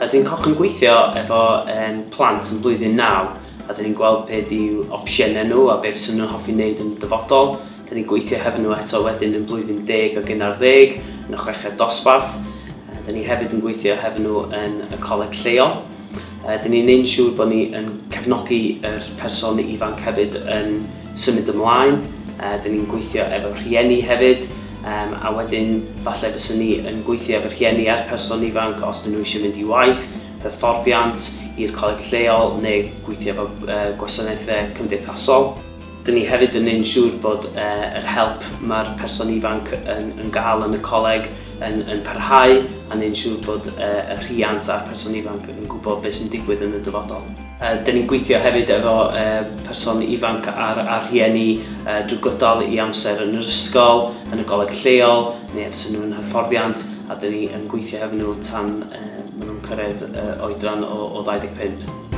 Dyn ni'n cychwyn gweithio efo plant yn blwyddyn 9, a dyn ni'n gweld be 'di opsiynau nhw a be fysa nhw'n hoffi wneud yn y dyfodol. Dyn ni'n gweithio hefo nhw eto wedyn yn blwyddyn 10 ac 11 yn y chweched dosbarth. Dyn ni hefyd yn gweithio hefo nhw yn y coleg lleol. Dyn ni'n neud yn siŵr bod ni yn cefnogi yr person ifanc hefyd yn symud ymlaen. Dyn ni'n gweithio efo rhieni hefyd, a wedyn falle fyswn ni yn gweithio efo rhieni a'r person ifanc os dyn nhw eisiau mynd i waith, hyfforddiant, i'r coleg lleol neu gweithio efo gwasanaethau cymdeithasol. Dyn ni hefyd yn neud yn siŵr bod yr help mae'r person ifanc yn gael yn y coleg yn parhau a neud yn siŵr bod y rhiant a'r person ifanc yn gwybod beth sy'n digwydd yn y dyfodol. Dyn ni'n gweithio hefyd efo person ifanc a'r rhieni drwy gydol i amser yn yr ysgol, yn y goleg lleol, neu efo nhw'n hyfforddiant, a dyn ni yn gweithio hefo nhw tan maen nhw'n cyrraedd oedran o 25.